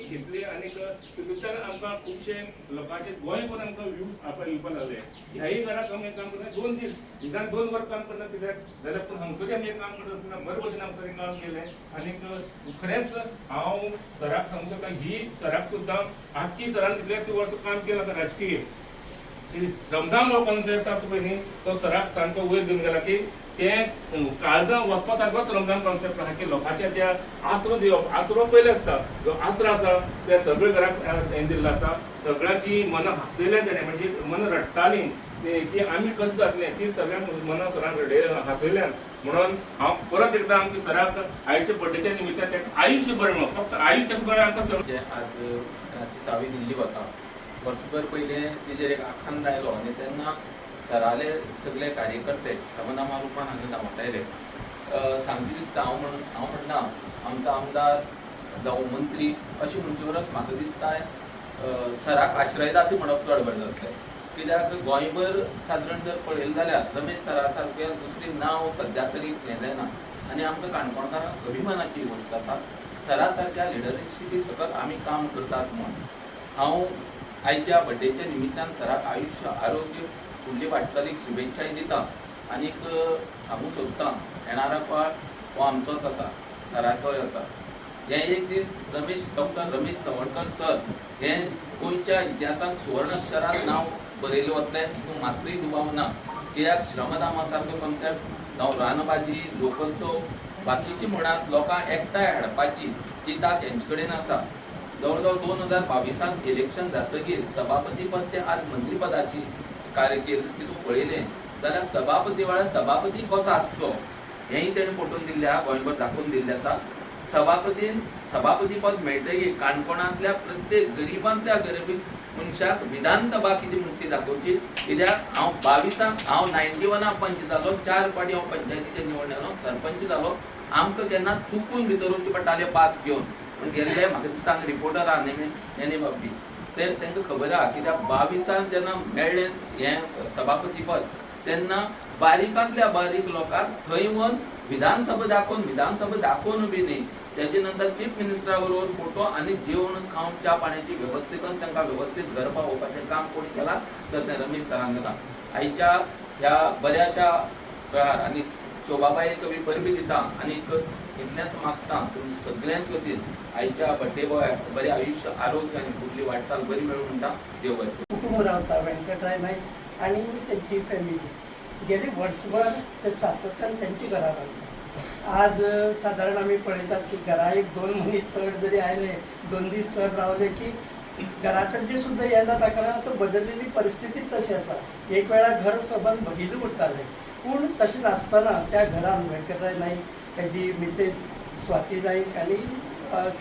घेतली आनीक तितूंतल्यान आमकां खुबशे लोकांचे गोंयभर आमकां व्यूज आपा येवपाक लागले. ह्याय घराक आमी काम करता 2 दीस, निदान 2 वर काम करता कित्याक जाल्यार, पूण हांगसर आमी काम करता आसतना बरे भशेन हांगसर काम केलें. आनीक खरेंच हांव सराक सांगूंक शकता, ही सराक सुद्दां आख्खी सरान कितले ती वर्सां काम केलां आतां राजकीय की श्रमदान हो कॉन्सेप्ट आसा पळय न्ही, तो सराक सामको वयर घेवन गेला की ते काळजां वचपा सारको श्रमदान कॉन्सेप्ट आहा की लोकांच्या त्या आसरो दिवप. आसरो पयले आसता, जो आसरो आसा त्या सगळे घराक हें दिल्लो आसा. सगळ्यांची मनां हांसयल्यान तेणें, म्हणजे मनां रडटालीं ते की आमी कशें जातलें, ती सगळ्यांक मनां सरान रडय हांसयल्यान. म्हणून हांव परत एकदां आमच्या सराक आयच्या बड्डेच्या निमित्तान ताका आयुश्य बरें मेळूं, फक्त आयुश्य ताका बरें आमकां सगळें. जे आज घराची चावी दिल्ली वता, वर्सभर पयलें तेजेर एक आखांद आयलो आनी तेन्ना सराले सगळे कार्यकर्ते श्रमदामा रुपान हांगा धांवटायले. सांगचे दिसता, हांव म्हण हांव म्हणना आमचो आमदार जावं मंत्री अशें म्हणचे परस म्हाका दिसता सराक आश्रयदाते म्हणप चड बरें जातलें, कित्याक गोंयभर सादारण जर पळयलें जाल्यार रमेश सरा सारकें दुसरें नांव सद्या तरी हें जायना. आनी आमकां काणकोणकारांक अभिमानाची गोश्ट आसा, सरा सारक्या लिडरशिपी सकत आमी काम करतात. म्हूण हांव आयच्या बड्डेच्या निमित्तान सराक आयुश्य, आरोग्य, फुडली वाटचालीक शुभेच्छाय दिता. आनीक सांगूंक सोदता, येणारा काळ हो आमचोच आसा, सराचोय आसा. हे एक दीस रमेश, डॉक्टर रमेश तवडकर सर हे गोंयच्या इतिहासाक सुवर्ण अक्षरात नांव बरयलें वतलें हितून मातूय दुबाव ना, कित्याक श्रमदामा सारको कॉन्सेप्ट जावं रानभाजी, लोकोत्सव, बाकीची म्हणात लोकांक एकठांय हाडपाची ती तांक हेंचे कडेन आसा. जवळ जवळ 2022 त इलेक्शन जातकीर सभापती पद ते आज मंत्रीपदाची कारकीर्द तितून पळयलें जाल्यार सभापती वेळार सभापती कसो आसचो हेंय तेणें पटोवन दिल्लें आहा, गोंयभर दाखोवन दिल्लें आसा. सभापतीन सभापती पद मेळटकीर काणकोणांतल्या प्रत्येक गरिबांतल्या गरिबी मनशाक विधानसभा कितें म्हूण ती दाखोवची, कित्याक हांव 22 हांव 91 पंच जालो, चार फावटी हांव पंचायतीचे निवडून आयलो, सरपंच जालो. आमकां केन्ना चुकून भितर वचचें पडटालें पास घेवन, पूण गेल्ले म्हाका दिसता हांगा रिपोर्टर आहा नेमे नेने बाबी, ते तांकां खबर आहा, कित्याक 22 जेन्ना मेळ्ळें हें सभापती पद तेन्ना बारीकांतल्या बारीक लोकांक थंय वचून विधानसभा दाखोवन, विधानसभा दाखोवन बी न्ही, तेजे नंतर चीफ मिनिस्टरा बरोबर फोटो आनी जेवण खावन च्या पाण्याची वेवस्था करून तांकां वेवस्थीत घर पावोवपाचें काम कोणी केलां तर तें रमेश सरान केलां. आयच्या ह्या बऱ्याशा वेळार आनी शोभाबाईक बी परबी दिता आनी इतलेंच मागता तुमच्या सगळ्यांच वतीन, आयच्या बड्डे बॉयाक बरें आयुश्य, आरोग्य आनी फुडली वाटचाल बरी मेळूं म्हणटा. देव बरें करूं. कुटुंब रावता व्यंकटराय नाईक आनी त्यांची फॅमिली गेली वर्सभर ते सातत्यान त्यांची घरा रावता. आज सादारण आमी पळयतात की घरा एक दोन मनीस चड जरी आयले, 2 दीस चड रावले की घरांतली सुद्दां येना ताका. आतां बदललेली परिस्थितीच तशी आसा. एक वेळार घर सबंद भगिल्लें उरतालें, पूण तशें नासतना त्या घरान व्यंकटराय नाईक, तेजी मिसेस स्वाती नाईक आनी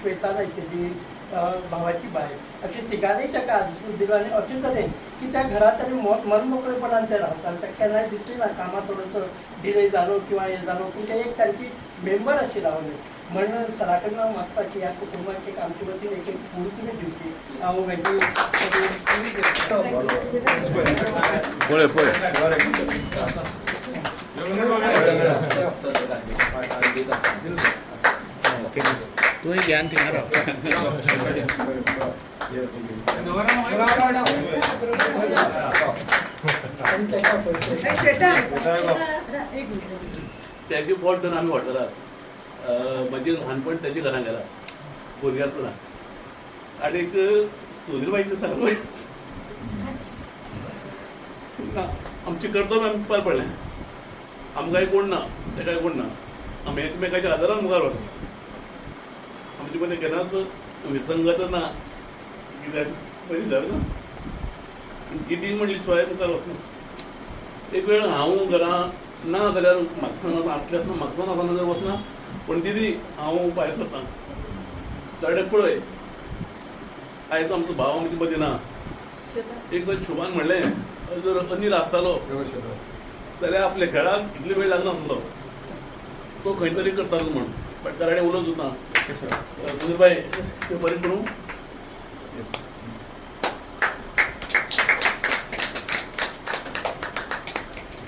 श्वेता नाईक, तेजी भावाची बायल, अशें तिगांनी ताका आजसूद दिलो आनी अशें तरेन की त्या घरांत आनी मनमोकळेपणान ते रावताले. ताका केन्नाय दिसलें ना कामां थोडोसो डिले जालो किंवा हें जालो, पूण ते एक तांची मेंबर अशी रावले. म्हण सरा कडेन हांव मागता की ह्या कुटुंबाक एक आमचे वतीन एक एक फूल तुमी दिवची. हांव वेंकटेश. पळय पळय. तूंय घे आनी थिंगा राव. आनी ताका पळयता. एक मिनिट. त्याचे पोट धरून आमी व्हडलो. म्हजें ल्हानपण तेजे घरान गेला भुरगें आसतना. आनीक सुधीर बाईक सांगलो ना, आमचें कर्तव्य आमी पार पडलें. आमकांय कोण ना, तेकाय कोण ना, आमी एकमेकाच्या आदारान मुखार वता. आमचे मदीं केन्नाच विसंगत ना, कित्याक पयलीं जालें ना कितें म्हणली शिवाय मुखार वचना. एक वेळ हांव घरा ना जाल्यार म्हाका आसल्यार म्हाका नासतना जर वचना, पूण दिदी हांव भायर सरता जाल्यार पळय, आयज आमचो भाव आमचे मदीं ना. एक जर शुभान म्हणलें, जर अनील आसतालो जाल्यार आपल्या घराक इतलो वेळ लागनासलो, तो खंय तरी करतालो म्हण भाटकाराणे उलोवन सुद्दां. सुधीर भाई, तें बरें करूं.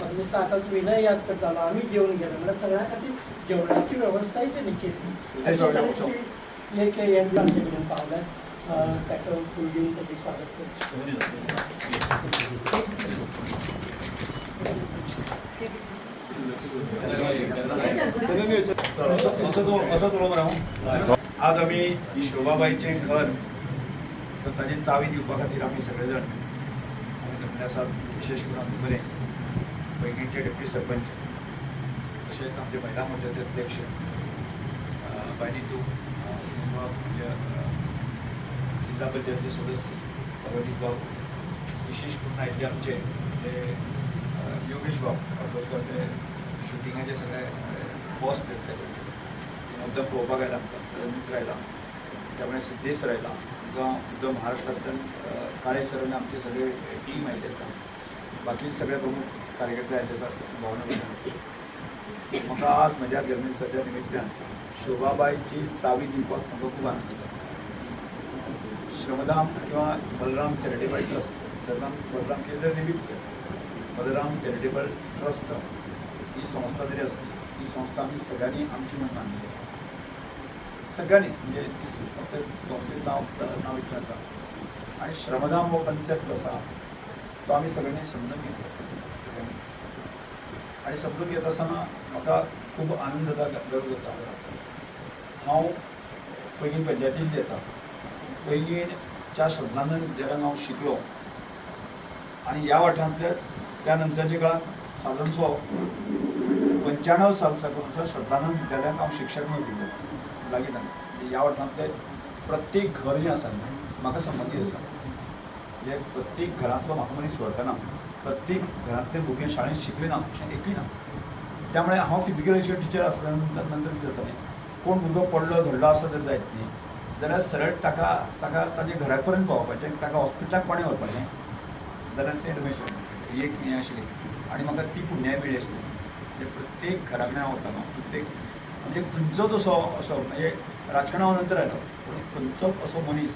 म्हाका दिसता आतांच विनय याद करतालो, आमी जेवन गेले म्हणल्यार सगळ्या खातीर जेवणाची वेवस्थाय तेणी केली. अशे तरेची एक एंड आमचे कडेन पावले, ताका फूल दिवन ताचें स्वागत करचें. असो तुलो मरे हांव. आज आमी शोभाबाईचें घर तर ताजी चावी दिवपा खातीर आमी सगळे जाण आमी जमले आसात. विशेश करून आमचे बरें पैंगीणचे डेप्युटी सरपंच, तशेंच आमचे महिला मोर्चाचे अध्यक्ष बाय नितू, आमच्या जिल्हा पंचायतीचे सदस्य भगवतीत बाब, विशेष करून आयिल्ले आमचे म्हणजे योगेश बाब काकोसकर, ते शुटिंगाचे सगळे बॉस ते गोंयचे, ते मुद्दम पळोवपाक आयला आमकां. ताजो मित्र आयला, त्यामुळे सिद्धेश सर आयला आमकां मुद्दम महाराष्ट्रांतल्यान, काळे सर आनी आमचे सगळे टीम आयिल्ले आसा. बाकी सगळे प्रमुख कार्यकर्ते आयिल्ले आसात. भावना भयणीं, म्हाका आज म्हज्या जल्मदिसाच्या निमित्तान शोभाबाईची चावी दिवपाक म्हाका खूब आनंद जाता. श्रमधाम किंवा बलराम चॅरिटेबल ट्रस्ट, बलराम बलराम कितें तरी निमित्त बलराम चॅरिटेबल ट्रस्ट ही संस्था जरी आसली, ही संस्था आमी सगळ्यांनी आमची म्हूण मानलेली आसा सगळ्यांनीच. म्हणजे ती फक्त संस्थेत नांव नांव इतलें आसा आनी श्रमधाम हो कन्सेप्ट आसा तो आमी सगळ्यांनी समजून घेतला सगळ्यांनी. आनी समजून घेत आसतना म्हाका खूब आनंद जाता, गर्व जाता. हांव पैंगीण पंचायतींत येता. पैंगीणच्या श्रद्धानंद विद्यालयान हांव शिकलो आनी ह्या वाठारांतल्या त्या नंतरच्या काळात सादारणसो 95 साल साकून श्रद्धानंद विद्यालयांत हांव शिक्षक म्हणून दिलो लागीं जालें. म्हणजे ह्या वाठारांतले प्रत्येक घर जें आसा न्ही म्हाका संबंदीत आसा. म्हणजे प्रत्येक घरांतलो म्हाका मनीस वळखना, प्रत्येक घरांतले भुरगे शाळेंत शिकले ना अशें एकूय ना. त्यामुळे हांव फिजिकल एज्युकेशन टिचर आसल्या नंतर नंतर कितें जातालें, कोण भुरगो पडलो धडलो आसत जर जायत न्ही जाल्यार सरळ ताका ताका ताजे घरा पर्यंत पावोवपाचें, ताका हॉस्पिटलाक कोणें व्हरपाचें जाल्यार तें रमेश ही एक हें आशिल्ली आनी म्हाका ती पुण्याय मेळ्ळी आसली. म्हणजे प्रत्येक घरा कडेन हांव वतालो, प्रत्येक म्हणजे खंयचोच असो असो म्हणजे राजकारणां हांव नंतर आयलो, पूण खंयचोच असो मनीस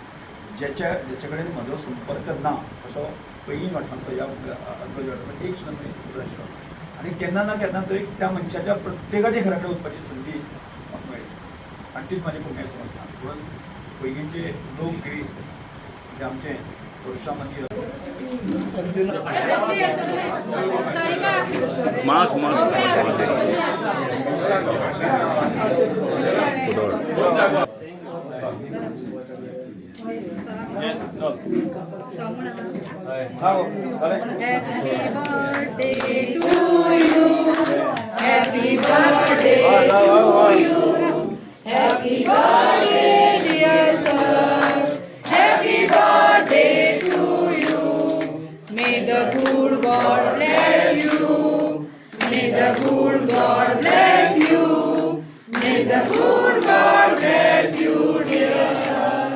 जेच्या जेचे कडेन म्हजो संपर्क ना असो पैंगीण वाठारांतलो ह्या आजूबाजू वाठारांतलो एक सुद्दां मनीस उरनाशिल्लो. आनी केन्ना ना केन्ना तरी त्या मनशाच्या प्रत्येकाच्या घरा कडेन वचपाची संदी म्हाका मेळ्ळी आनी तीच म्हाजी पुण्याय समजता. म्हणून पैंगीणचे लोक गिरेस्त आसा. म्हणजे आमचें परशुराम मंदीर. अर्जुन. मास मास. Happy birthday to you. Happy birthday to you. Happy birthday, dear sir. Happy birthday to you. May the good God bless you. May the good God bless you. May the good God bless you, dear sir.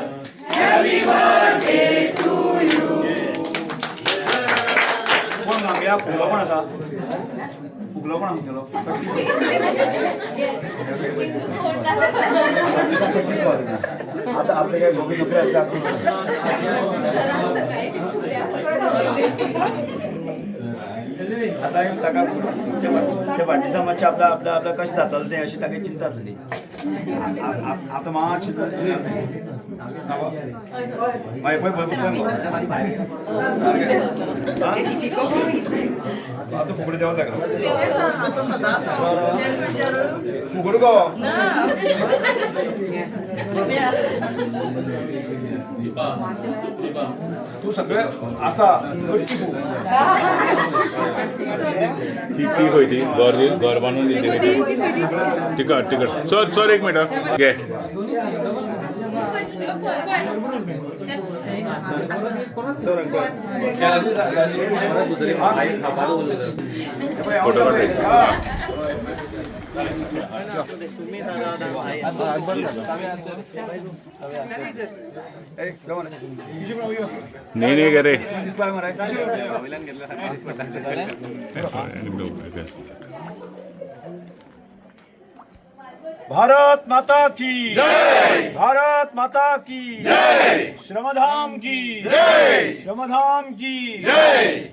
Happy birthday to you. कोण आमगेल्या फुगलो कोण आसा? फुगलो कोण आमगेलो? आता आपले काय गोबी नोकरी आता. आता ताका त्या फाटल्या मातशें आपल्या आपल्या आपल्या कशें जातलें तें अशी ताका चिंता जातली. आतां मातशें हय पळय पळय पळय, आतां फुगडी देंवता ताका फुगड गो. तूं सगळें आसा करची तूं. ती ती खंय ती घर घर बांदून दिली तिकट तिकट. सर सर, एक मिनट घे. फोटो काढ. नाही नाही रे. दिसपा मरे. भारत माता की जय! भारत माता की जय! श्रमधाम की जय! श्रमधाम की जय!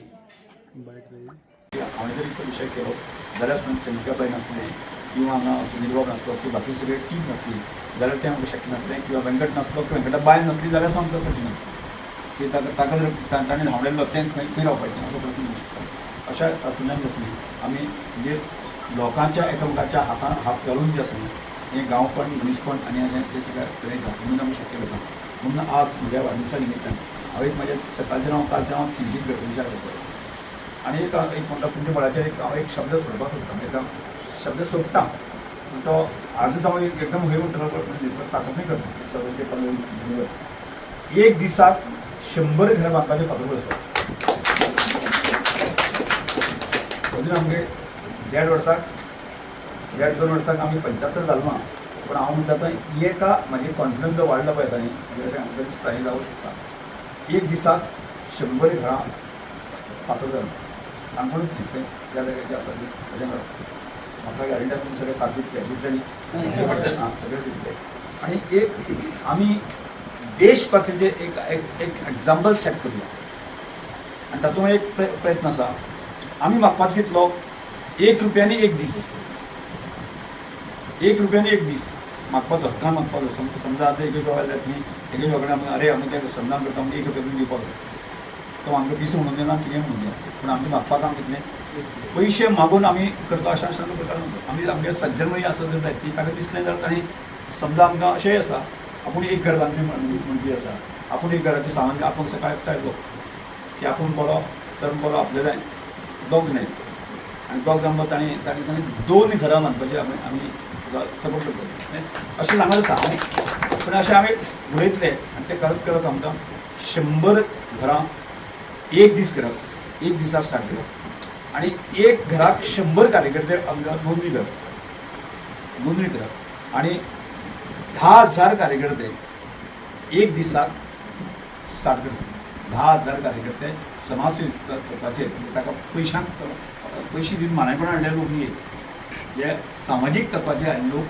हांवें जर इतलो विशय केलो जाल्यार सुद्दां चंद्रिकाबाई नासलें. किंवा हांगा सुनील बाब नासलो किंवा बाकी सगळे टीम नासली जाल्यार तें आमकां शक्य नासलें किंवा व्यंकट नासलो किंवा व्यंकटा बायल नासली जाल्यार आमकां कठीण आसलें की ताका ताका जर ताणें धांवडायल्लो तें खंय खंय रावपाचें असो प्रस्न येवंक शकता. अशा हातूंतल्यान जें आसा न्ही आमी म्हणजे लोकांच्या एकामेकाच्या हातान हात घालून जें आसा न्ही हें गांवपण मनीसपण आनी हें हें सगळें चलयता म्हणून आमी शक्य आसा. म्हणून आज म्हज्या वाडदिवसा निमित्तान हांव एक म्हज्या सकाळच्यान हांव कालच्यान हांव थिंकींग करता, विचार करता आनी एक एक म्हणटा तुमच्या बळाचेर एक हांव एक शब्द सोडपाक सोदता, एकदम शब्द सोडटा पूण तो आजच हांव एकदम खंय म्हणटलो पण चांचपणी करता सगळ्यांचे 15-20. एक दिसाक 100 घरां बांदपाचें फातर बसो. अजून आमगे 1.5 वर्साक 1.5-2 वर्साक आमी 75 जालो ना, पूण हांव म्हणटा आतां एका म्हाजे कॉन्फिडन्स जो वाडला पळय आसा न्ही, म्हणजे अशें आमकां दिसता हें जावंक शकता. एक दिसाक 100 घरां फातर जालो काणकोणूच न्ही, खंय ज्या जाग्यार जे आसा ती अशें करता. म्हाका गॅरंटी आसा तुमी सगळे साथ दितले, दितले न्ही, सगळे दितले. आनी एक आमी देश पातळीचेर एक एक एक एग्जाम्पल सेट करुया आनी तातूंत एक प्रयत्न आसा. आमी मागपाचो कितलो, 1 रुपयांनी एक दीस, 1 रुपयांनी एक दीस मागपाचो, हक्कान मागपाचो. समजा आतां एकेश बाबा जाल्यार न्ही, एकेश बाबा कडेन आमी अरे आमी तें समजान करता म्हणून 1 रुपया तुमी दिवपाक जाय, तो आमकां पयशे म्हणून दिना, कितें म्हणून दिना, पूण आमचें मागपाक आमकां कितलें पयशे मागून आमी करता अशें अशें प्रकार आमी आमगे सज्जन मनी आसा जर जायत ती ताका दिसलें जाल्यार ताणें समजा आमकां अशेंय आसा, आपूण एक घर बांदपी म्हणपी आसा, आपूण एक घराचें सामान आपूण सकाळीं एकटो आयलो की आपूण बरो सर बरो आपले जाय दोग जाण येतले आनी दोग जाण ताणें ताणें सांगलें 2 घरां बांदपाचें आमी आमी सपोर्ट करतले अशें सांगत आसा हांव, पूण अशें आमी उलयतले आनी तें करत करत आमकां 100 घरां एक दीस करप, एक दिसा स्टार्ट करप आनी एक घराक 100 कार्यकर्ते आमकां नोंदणी करप, नोंदणी करप आनी 10,000 कार्यकर्ते एक दिसाक स्टार्ट करप. 10,000 कार्यकर्ते समाजसेवी करपाचे, ताका पयशांक पयशे दिवन मानायपणां हाडले लोक न्ही, हे सामाजीक तत्वाचे आनी लोक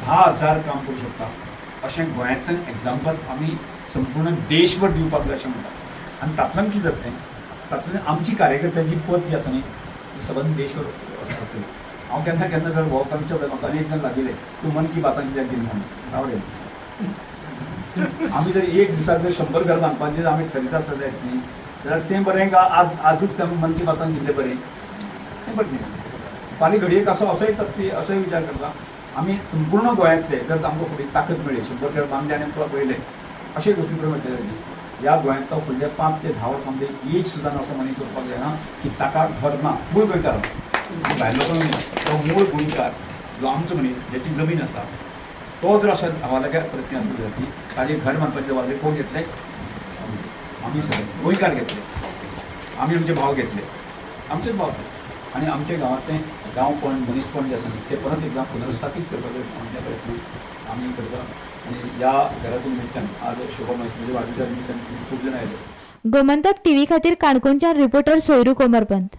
10,000 काम करूं शकता अशें गोंयांतल्यान एग्जाम्पल आमी संपूर्ण देशभर दिवपाक जाय अशें म्हणटा. आनी तातूंतल्यान कितें जातलें, तातूंतल्यान आमची कार्यकर्त्यांची पत जी आसा न्ही ती सबंद देशभर वतली. हांव केन्ना केन्ना जर हो कॉन्सेप्ट म्हाका अनेक जाण लागिल्ले, तूं मन की बातां कित्याक दिली म्हणून आवडेल. आमी जर एक दिसाक जर 100 घर बांदपाचें आमी ठरयता आसत जायत न्ही जाल्यार तें बरें काय आज आजूच तें मन की बातान दिल्लें बरें, तें बरें न्ही. फाल्यां घडयेक असो असोय तत्वी असोय विचार करता आमी संपूर्ण गोंयांतले जर आमकां फुडें ताकद मेळ्ळी 100 घर बांदले आनी आमकां पळयलें अशे गोश्टी करून मेळटले न्ही. ह्या गोंयांतलो फुडल्या 5 ते 10 वर्सां मदीं एक सुद्दां असो मनीस उरपाक जायना की ताका घर ना. मूळ गोंयकार भायलो लोकांक न्ही, तो मूळ गोंयकार जो आमचो मनीस ज्याची जमीन आसा तो जर अशा हवालाग्या परिस्थिती आसली जाल्यार ती ताजें घर बांदपाची जबाबदारी कोण घेतले, आमी सगळे गोंयकार घेतले, आमी आमचे भाव घेतले, आमचेच भाव आनी आमच्या गांवांतलें गांवपण मनीसपण जें आसा तें परत एकदां पुनर्स्थापीत करपाचो आमच्या प्रयत्न आमी करता. आनी ह्या घराच्या निमित्तान आज शोभा म्हणजे वाडदिवसा निमित्तान खूब जाण आयले. गोमंतक टीव्ही खातीर काणकोणच्यान रिपोर्टर सोयरू कोमरपंत.